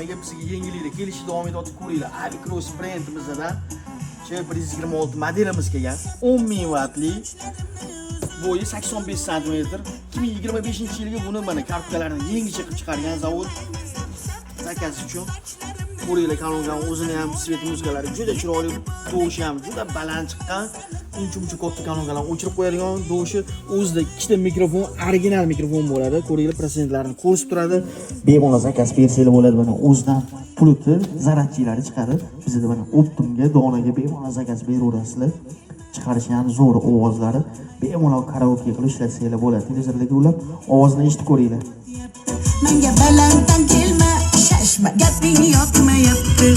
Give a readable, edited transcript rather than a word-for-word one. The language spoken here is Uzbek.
Bizga yengillikda kelishi davom etyapti, ko'ringlar. Avikross brendimizdan 126 modelimiz kelgan. 10 ming vatli, bo'yi 85 santimetr. 2025-yilgi buni mana korobkalarini yangicha qilib chiqargan zavod заказ uchun. Ko'ringlar, kolonkani o'zini ham свет, muzıkalari juda chiroyli, tovushi ham juda baland chiqqan. Uncha muncha katta kolonkalarni o'chirib qo'yadigan tovushi. O'zida ikkita mikrofon, original mikrofon bo'ladi. Ko'ringlar, protsentlarni ko'rsatib turadi. Bemalol заказ bersanglar bo'ladi. Mana o'zidan pulti, зарядчик lari chiqadi. Bizda mana оптом ga, donaga bemalol заказ beraverasizlar. Chiqarishi ham zo'r ovozlari. Bemalol karaoke qilib ishlatsanglar bo'ladi. Televizorlarga ulab ovozini eshitib ko'ringlar. Menga balanddan kelma, shashma, gaping yoqmayapti.